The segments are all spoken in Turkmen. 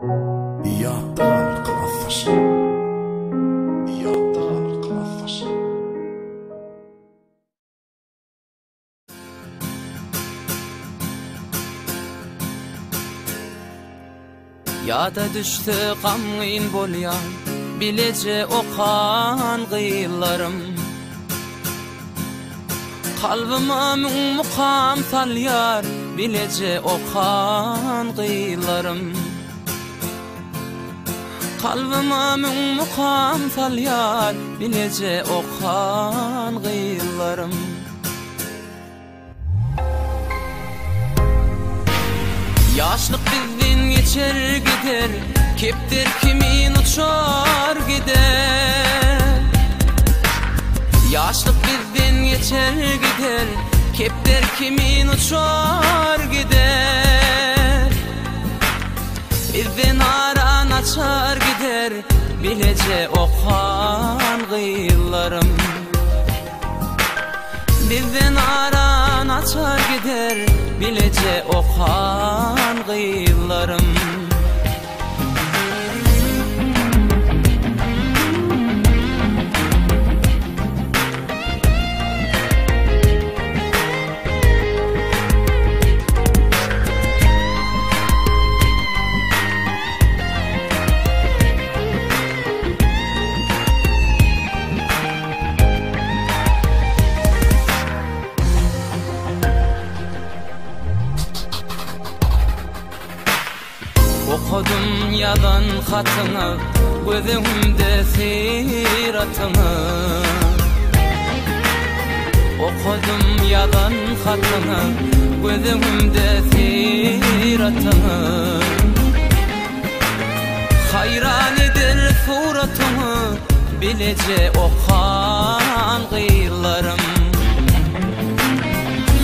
Ýatda galar klasdaş. Ýatda galar klasdaş. Ýada düşse gamgyn bolýan Bileje okan gyzlarym Kalbyma müň mukam salýar Bileje okan gyzlarym Kalbyma müň mukam salýar Bileje okan gyzlarym Ýaşlyk bizden geçer gider, Kepder kimin uçar gider. Ýaşlyk bizden geçer gider, Kepder kimin uçar gider. Bizden aran açar gider, Bileje okan gyzlarym. Bizden aran açar gider Bileje okan gyzlarym. Okadym ýazan hatyňy, göz öňümde syratyňy. Okadym ýazan hatyňy, göz öňümde syratyňy. Haýran eder suratyňy bileje okan gyzlarym.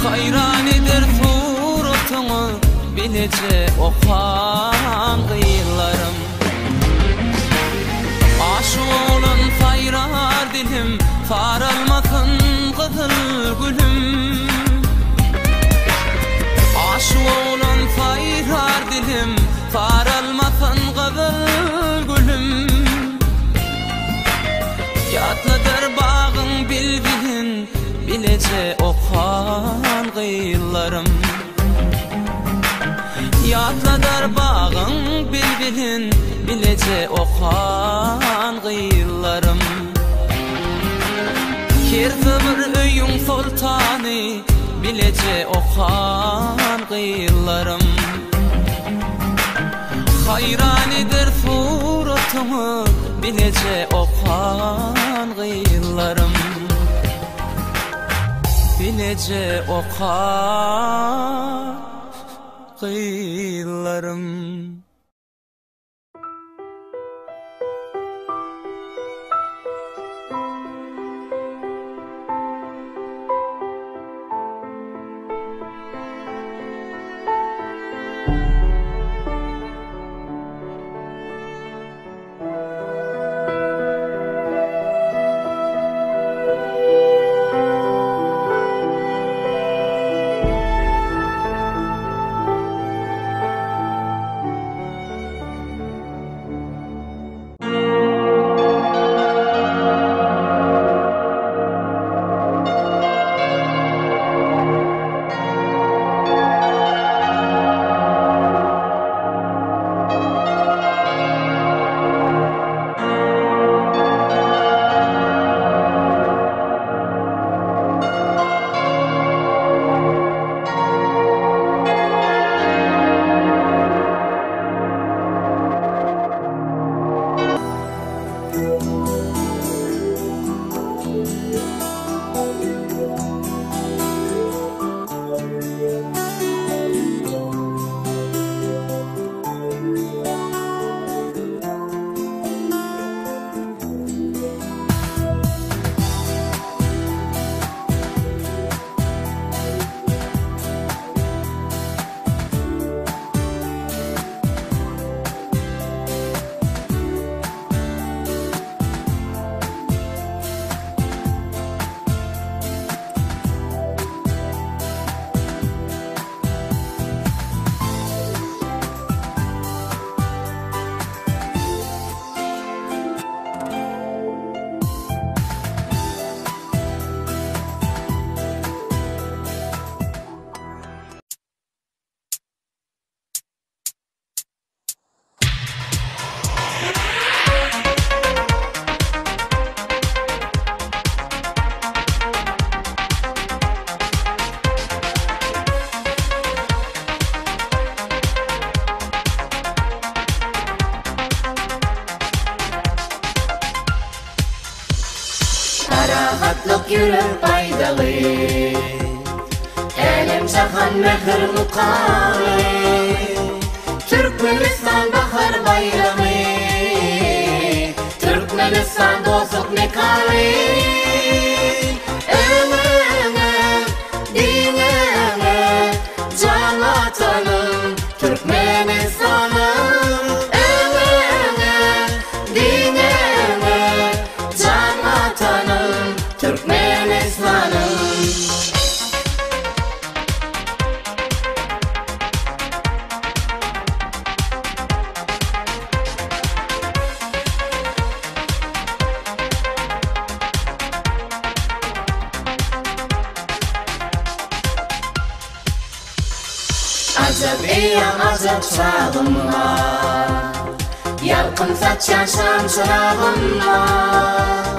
Haýran eder suratyňy bileje okan gyzlarym. Aşyk oglan saýrar dilim, saralmasyn gyzyl gülüm. Aşyk oglan saýrar dilim, Saralmasyn gyzyl gülüm. Ýatladar bagyň bilbilin, Bileje okan gyzlarym. Ýatladar bagyň bilbilin, Bileje okan gyzlarym. Hersi bir öýüň soltany, Bileje okan gyzlarym. Haýran eder suratyňy bileje okan gyzlarym. Bileje okan gyzlarym. Ak ýürek baýdagy. Älem-jahan mähir mukamy. Türkmenistan bahar baýramy. Türkmenistan dostluk mekany. Öňe öňe, diňe öňe, jan Watanym, Türkmenistanym. Öňe öňe, diňe öňe, jan Watanym, Türkmenistanym. Ajap eýýam ajap çagym bar. Ýalkym saçýan şam çyragym bar.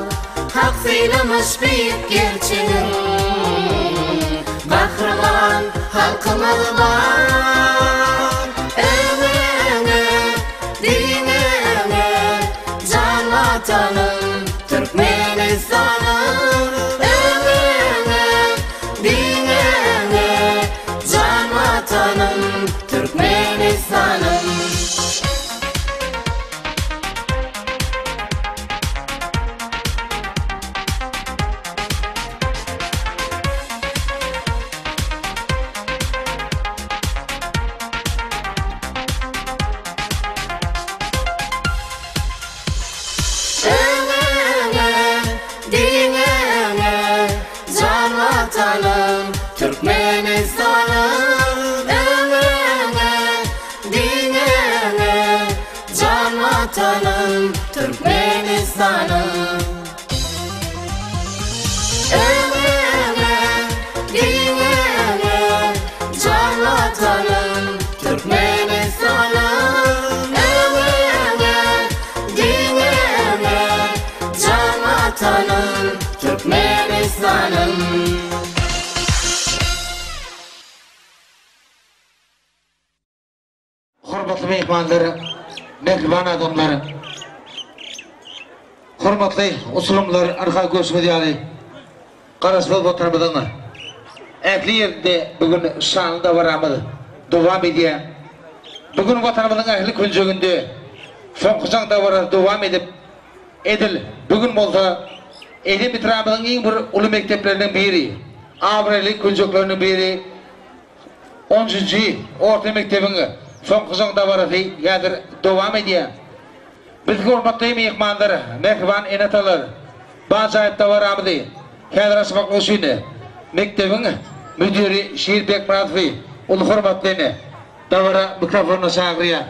Hak sylamyş beýik gerçegiň. Gahryman halkymyz bar. Öňe öňe, diňe öňe, jan Watanym, Türkmenistanym. Öňe öňe, diňe öňe, jan Watanym, Türkmenistanym. Öňe öňe, diňe öňe, jan Watanym, Türkmenistanym. Öňe öňe, diňe öňe, jan Watanym, Türkmenistanym. Öňe öňe, diňe öňe, jan Watanym, Türkmenistanym. Öňe öňe, diňe öňe, jan Watanym, Türkmenistanym. Hormatly myhmanlar, mähriban adamlar! Hormatly usulymlar, ynha görşüňiz ýaly, Garaşsyz Watanymyzyň ähli ýerinde bu gün şanly dabaramyz dowam edýär. Bu gün Watanymyzyň ähli künjeginde Soňky jaň dabarasy dowam edip, edil bu gün bolsa Eziz etrabymyzyň iň bir uly mekdepleriniň biri, abraýly künjekleriniň biri, Onunjy orta mekdebiň soňky jaň dabarasy häzir dowam edýär. Biz hormatly myhmanlar, mähriban ene-atalar, bu ajaýyp dabaramyzy häzir açmaklyk üçin mekdebiň müdiri Şir Bekmyradowy uly hormat bilen dabara mikrofonyna çagyrýar.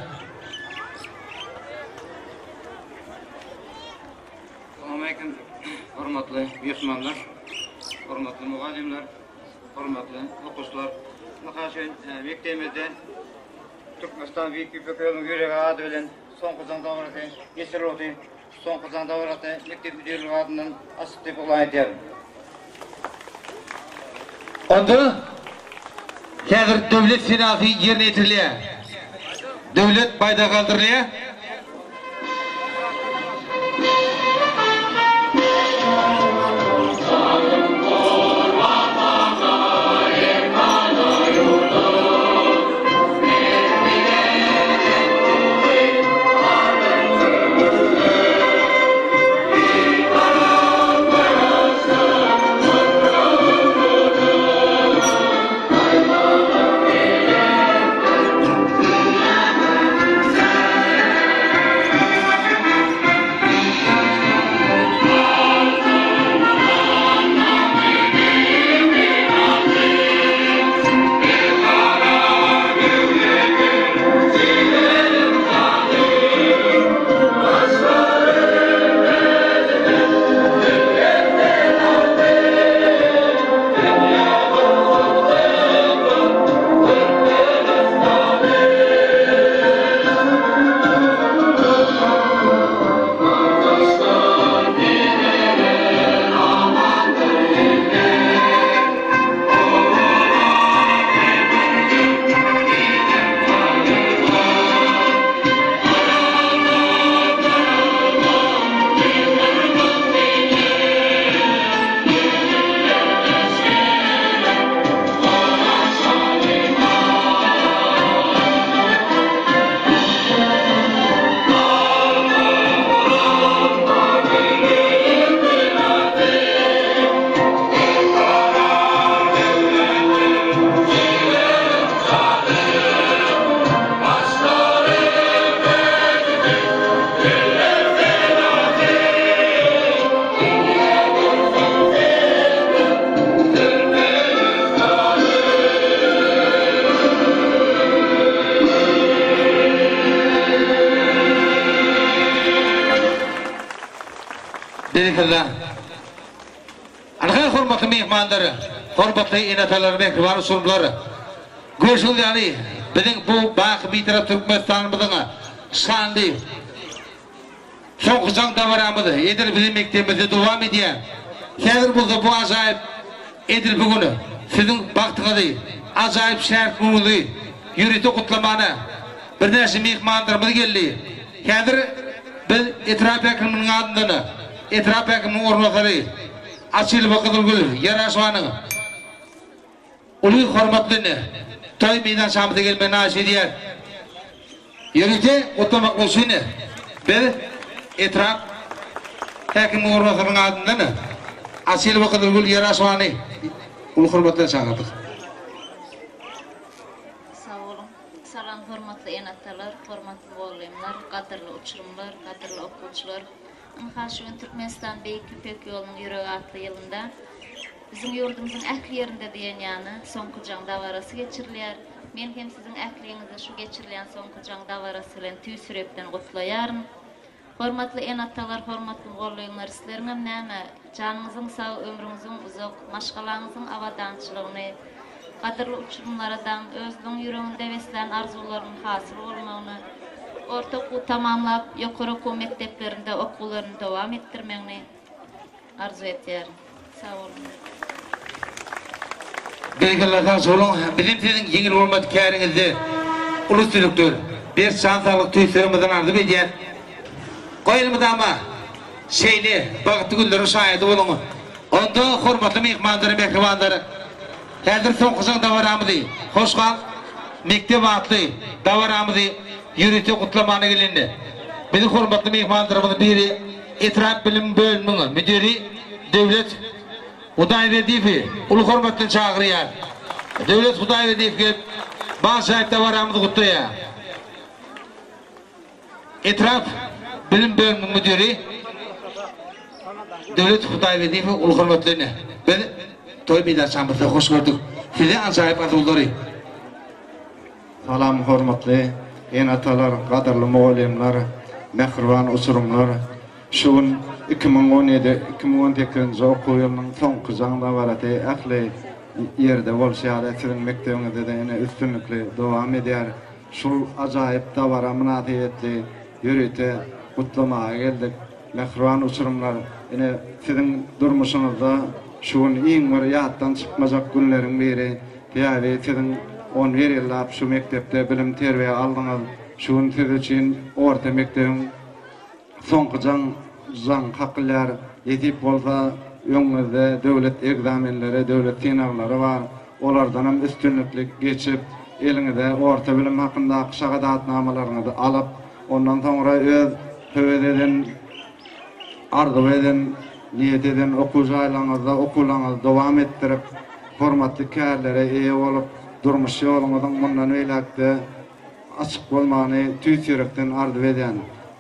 Salam hormatly myhmanlar, hormatly mugallymlar! Hormatly okuwçylar, mysal üçin, mekdebimizde Türkmenistan Beýik Ýüpek ýolunyň ýüregi ady bilen soňky jaň dabarasy geçirildi. Soňky jaň dabarasy mekdep müdirligi adyndan açyk diýip yglan edýärin. Onda häzir döwlet senasy ýerine ýetirilýär. Döwlet baýdagy galdyrylýar. Berekella. Ynha hormatly myhmanlar, hormatly ene-atalar, mähriban uçurymlar. Görşüňiz ýaly, biziň bu baky Bitarap Türkmenistanymyzyň şanly soňky jaň dabaramyz edil biziň mekdebimizde dowam edýär. Häzir bolsa bu ajaýyp edil bu gün siziň bagtyňyzy, ajaýyp şähert günüňizi ýörite gutlamana birnäçe myhmanlarymyz geldi. Häzir biz etrap häkiminiň adyndan etrap häkiminiň orunbasary Açylowa Gyzylgül Ýaraşowanyň uly hormat bilen toý meýdançamyza gelmegini haýyş edýäris. Ýörite gutlamak üçin biz etrap häkiminiň orunbasarynyň adyndan Açylowa Gyzylgül Ýaraşowany uly hormat bilen çagyrdyk. Sag boluň. Salam hormatly ene-atalar, hormatly mugallymlar, gadyrly uçurymlar, gadyrly okuwçylar. Ynha şu gün Türkmenistan Beýik Ýüpek ýolunyň ýüregi atly ýylynda biziň ýurdumyzyň ähli ýerinde diýen ýaly Soňky jaň dabarasy geçirilýär. Men hem siziň ähliňizi şu geçirilýän Soňky jaň dabarasy bilen tüýs ýürekden gutlaýaryn. Hormatly ene-atalar, hormatly mugallymlar, sizleriňem näme, janyňyzyň sag, ömrüňiziň uzak, maşgalaňyzyň abadançylygyny, gadyrly uçurymlara-dam özüniň ýüreginde beslän arzuwlarynyň hasyl bolmagyny, orta okuwy tamamlap, ýokary okuw mekdeplerinde okuwlaryny dowam etdirmegini arzuw edýärin. Sag boluň. Berekella sag boluň bizem siziň ýeňil bolmadyk käriňizde uly üstünlikler, berk jan saglyk tüýs ýüregimizden arzuw edýäs. Goý elmydama şeýle bagtly günleriň şaýady boluň. Onda hormatly myhmanlar, mähribanlar, häzir soňky jaň dabaramyzy Hoş gal, mekdep atly dabaramyzy ýörite gutlamana gelende biziň hormatly myhmanlarymyzyň biri etrap bilim bölüminiň müdiri Döwlet Hudaýberdiýewi uly hormat bilen çagyrýar. Döwlet Hudaýberdiýew gelip, bagşaýyp dabaramyzy gutlaýar. Etrap bilim bölüminiň müdiri Döwlet Hudaýberdiýewi uly hormat bilen biz toý meýdançamyzda hoş gördük. Size ajaýyp arzuwlary. Salam hormatly ene-atalar, gadyrly mugallymlar, mähriban uçurymlar! Şu gün 2017, 2018-nji okuw ýylynyň soňky jaň dabarasy ähli ýerde bolşy ýaly siziň mekdebiňizde-de ine üstünlikli dowam edýär. Şul ajaýyp dabara mynasybetli ýörite gutlamaga geldik. Mähriban uçurymlar, ine siziň durmuşyňyzda şu gün iň bir ýatdan çykmajak günleriň biri. Sebäbi siziň on bir ýyllap şu mekdepde bilim-terbiýe aldyňyz. Şu gün siz üçin orta mekdebiň soňky jaň jaň kakylýar. Nesip bolsa, öňüňizde döwlet ekzamenleri, döwlet synaglary bar. Olardanam üstünlikli geçip, eliňize orta bilim hakyndaky şahadatnamalaryňyzy alyp, ondan soňra öz höwes eden, arzuw eden, niýet eden okuw jaýlaryňyzda okuwlaryňyzy dowam etdirip, hormatly kärlere eýe bolup, durmuş ýoluňyzyň mundan beýläk-de açyk bolmagyny tüýs ýürekden arzuw edýän.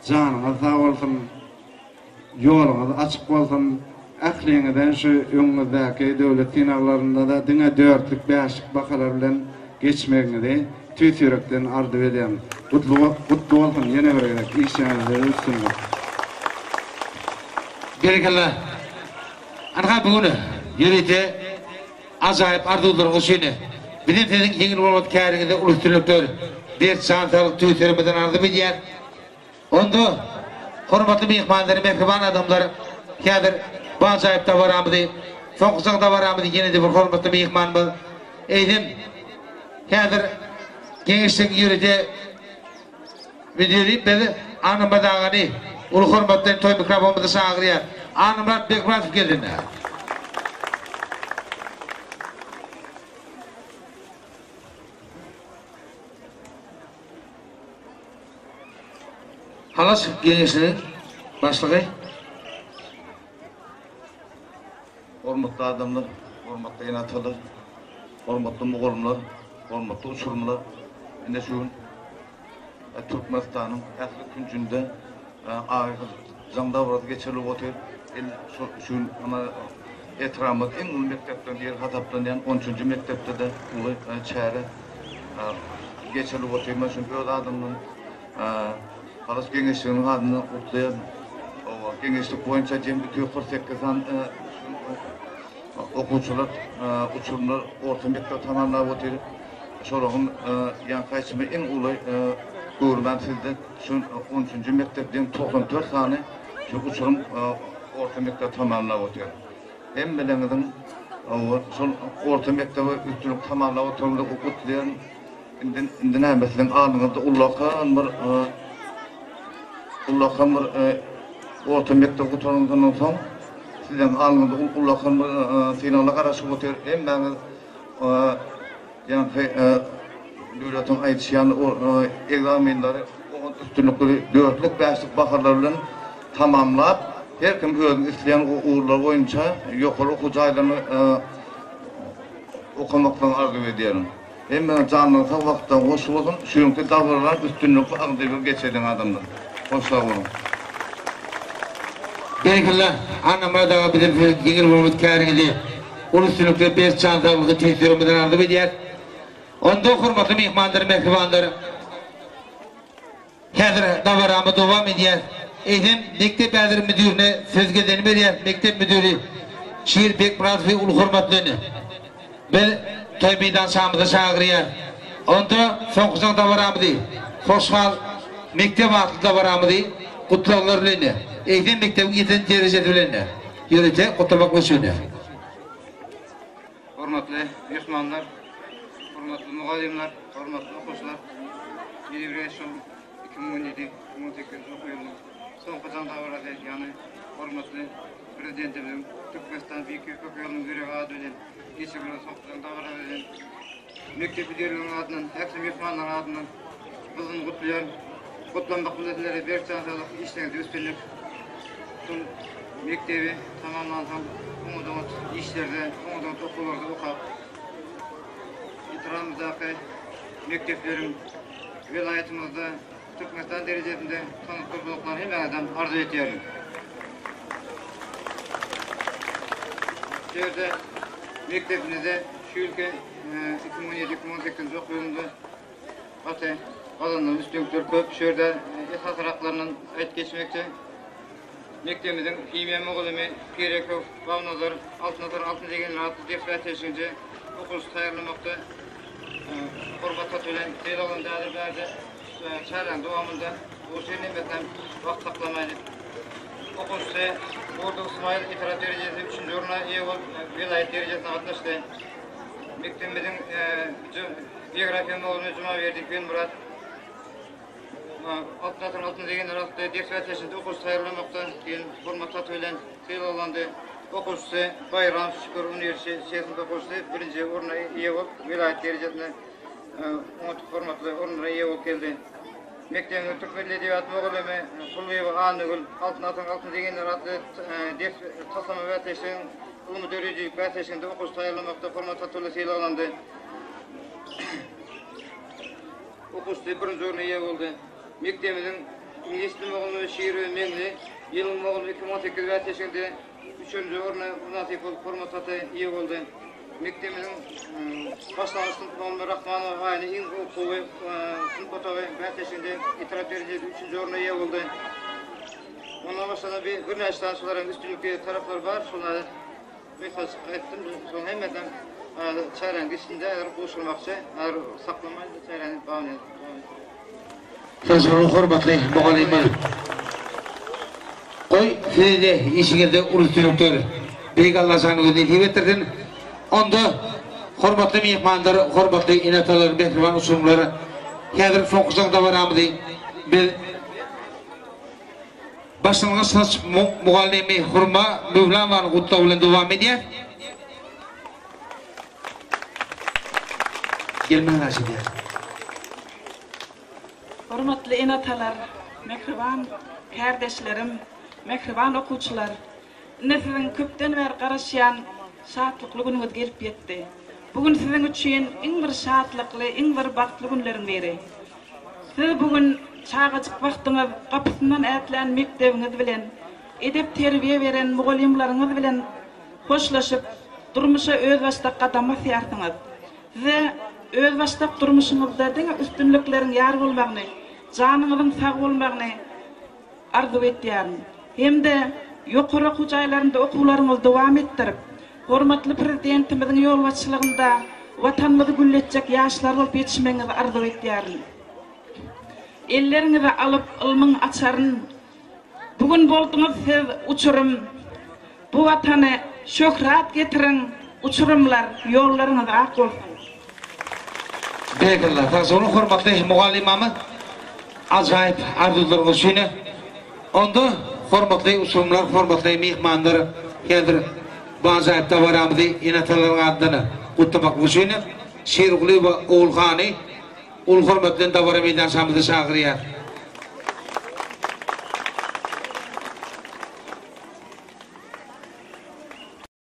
Janyňyz sag bolsun! Ýoluňyz açyk bolsun! Ähliňize şu öňüňizdäki döwlet synaglarynda-da diňe dörtlük, bäşlik bahalar bilen geçmegiňizi tüýs ýürekden arzuw edýän. Gutly gutly bolsun ýene bir gezek işleriňizde üstünlik! Berekella. Ynha bu gün ýörite ajaýyp arzuwlaryňyz üçin bizem siziň ýeňil bolmadyk käriňizde uly üstünlikler, berk jan saglyk tüýs ýüregimizden arzuw edýäs. Onda, hormatly myhmanlar, mähriban adamlar, häzir bu ajaýyp dabaramyzy, soňky jaň dabaramyzy ýene-de bir hormatly myhmanymyz, eýsem, häzir Geňeşligiň ýörite müdiri biz Annamyrat agany uly hormat bilen toý mikrofonymyza çagyrýar. Annamyrat Bekmyradow gelsin. Halaç Geňeşiniň başlygy. Hormatly adamlar, hormatly ene-atalar, hormatly mugallymlar, hormatly uçurymlar, ine şu gün Türkmenistanyň ähli künjünde agyr jaň dabarasy geçirilip otyr. Şu gün etrabymyz iň uly mekdepleriň biri hasaplanýan on üçünji mekdepde-de uly çäre geçirilip otyr. Men şuny öz adymdan, Halaç geňeşliginiň adyndan gutlaýaryn. Hawa. Geňeşlik boýunça jemi 248 sany okuwçylar, uçurymlar orta mekdebi tamamlap otyr. Şolaryň ýaňky aýtşyma iň uly göwrümem sizde şu on üçünji mekdepden 94 sany şu uçurym orta mekdebi tamamlap otyr. Hemmeleriňiziň şol orta mekdebi üstünlikli tamamlap oturanlary gutlaýaryn. Indi indi näme siziň alnyňyzda ullakan bir ullakan bir orta mekdep gutarandan soň siziň alnyňyzda ullakan bir synaglar garaşyp otyr. Hemmäňiz ýaňky döwletiň aýdyşy ýaly ekzamenleri oňat üstünlikli dörtlük, bäşlik bahalar bilen tamamlap, her kim özüniň isleýän ugurlary boýunça ýokary okuw jaýlaryna okamaklygy arzuw edýärin. Hemmäňiz janyňyz sag wagtda hoş bolsun şu günki dabaralar üstünlikli agzybir geçeliň adamlar. Hoş sag boluň. Berekella Annamyrat aga bizem siziň ýeňil bolmadyk käriňizi uly üstünlikde berk jan saglygy tüýs ýüregimizden arzuw edýäs. Onda hormatly myhmanlar mähribanlar Häzir dabaramyz dowam edýär. Eýsem, mekdep häzir müdirine söz gezegini berýär. Mekdep müdiri Şir Bekmyradowy uly hormat bilen biz toý meýdançamyza çagyrýar. Onda soňky jaň dabaramyzy, Hoş gal, mekdep atly dabaramyzy gutlaglar bilen, eýsem mekdebiň ýeten derejesi bilen ýörite gutlamak üçin. Hormatly myhmanlar, hormatly mugallymlar, hormatly okuwçylar! Ýene bir gezek şol 2017, 2018 okuw ýylynyň soňky jaň dabarasy, ýagny hormatly Prezidentimiziň Türkmenistan Beýik Ýüpek ýolunyň ýüregi ady bilen geçirilen soňky jaň dabarasy bilen mekdep müdirliginiň adyndan, ähli myhmanlaryň adyndan gyzgyn gutlaýaryn. Gutlanmak bilen sizlere berk jan saglyk, işleriňizde üstünlik! Şol mekdebi tamamlansoň oňat-oňat işlerde, oňat-oňat okuwlarda okap, etrabymyzdaky mekdepleriň welaýatymyzda, Türkmenistan derejesinde tanap durmaklaryny hemmäňizden arzuw etýärin. Şu ýerde mekdebimizde şu ýylky 2017, 2018 okuw ýylynda Gaty gazanylan üstünlikler köp. Şu ýerde esasyraklaryndan aýdyp geçmekçi. Mekdebimiziň himiýa mugallymy Pirekow Bagnazar Altyn asyr altyn zehinler atly ders bäsleşiginde okuwçy taýýarlamakda hormat haty bilen sylaglandy. Häzir bärde çäräniň dowamynda bu hemmesinem wagt saklamaýyn. Okuwçysy Gurdow Ismail etrap derejesinde üçünji orna eýe bolup, welaýat derejesine gatnaşdy. Mekdebimiziň Geografiýa mugallymy Jumaberdi Begmyrat Altyn asyryň altyn zehinleri atly ders bäsleşiginde okuwçy taýýarlamakda diýen hormat haty bilen sylaglandy. Okuwçysy Baýram Şükür uniwersitetiniň okuwçysy birinji orna eýe bolup, welaýat derejesinde oňat hormatly orunlara eýe bolup geldi. Mekdebimiziň türkmen dili edebiýaty mugallymy Gullyýewa Annagül Altyn asyryň altyn zehinleri atly ders taslama bäsleşiginiň ylmy döredijilik bäsleşiginde okuwçy taýýarlamakda hormat haty bilen sylaglandy. Okuwçysy birinji orna eýe boldy. Mekdebimiziň iňlis dili mugallymy Şiriwe Meňli Ýylyň mugallymy 2018 bäsleşiginde üçünji orna mynasyp bolup, hormat hata eýe boldy. Mekdebimiziň başlangyç synp mugallymy Rahmanowa Aýna iň gowy synp otagy bäsleşiginde etrap derejesinde üçünji orna eýe boldy. Ondan başga-da birnäçe sany şularyň üstünlikli taraplary bar. Şolary Gysgajyk aýtdym, şoň hemmesem çäräniň içinde häzir gowşurmakçy, häzir saklamaýyn çäräni dowam etdirýän. Sag boluň hormatly mugallymlar. Goý size-de işiňizde uly üstünlikler Beýik Allajanyň özi nesip etdirsin. Onda hormatly myhmanlar, hormatly ene-atalar, mähriban uçurymlar, häzir soňky jaň dabaramyzy biz Başlangyç synp mugallymy Hurma Möwlamowanyň gutlagy bilen dowam edýär. Gelmegi haýyş edýäris. Hormatly ene-atalar, mähriban kärdeşlerim, mähriban okuwçylar! Ine siziň köpden bäri garaşýan şatlykly günüňiz gelip ýetdi. Bu gün siziň üçin iň bir şatlykly, iň bir bagtly günleriň biri. Siz bu gün çagajyk wagtyňyz gapysyndan ätlän mekdebiňiz bilen, edep-terbiýe beren mugallymlaryňyz bilen hoşlaşyp, durmuşa özbaşdak gadam basýarsyňyz. Size özbaşdak durmuşyňyzda diňe üstünlikleriň ýar bolmagyny, janyňyzyň sag bolmagyny arzuw etýärin. hem-de ýokary okuw jaýlarynda okuwlaryňyzy dowam etdirip, hormatly Prezidentimiziň ýolbaşçylygynda Watanymyzy gülletjek ýaşlar bolup ýetişmegiňizi arzuw etýärin. Elleriňize alyp ylmyň açaryn, Bu gün bolduňyz siz uçurym. Bu Watana şöhrat getiriň, uçurymlar, ýollaryňyz ak bolsun! Berekella, sag boluň hormatly mugallymamyz ajaýyp arzuwlaryňyz üçin. Onda hormatly uçurymlar, hormatly myhmanlar häzir bu ajaýyp dabaramyzy ene-atalaryň adyndan gutlamaklyk üçin Şirgulyýewa Ogulhany uly hormat bilen dabara meýdançamyza çagyrýar.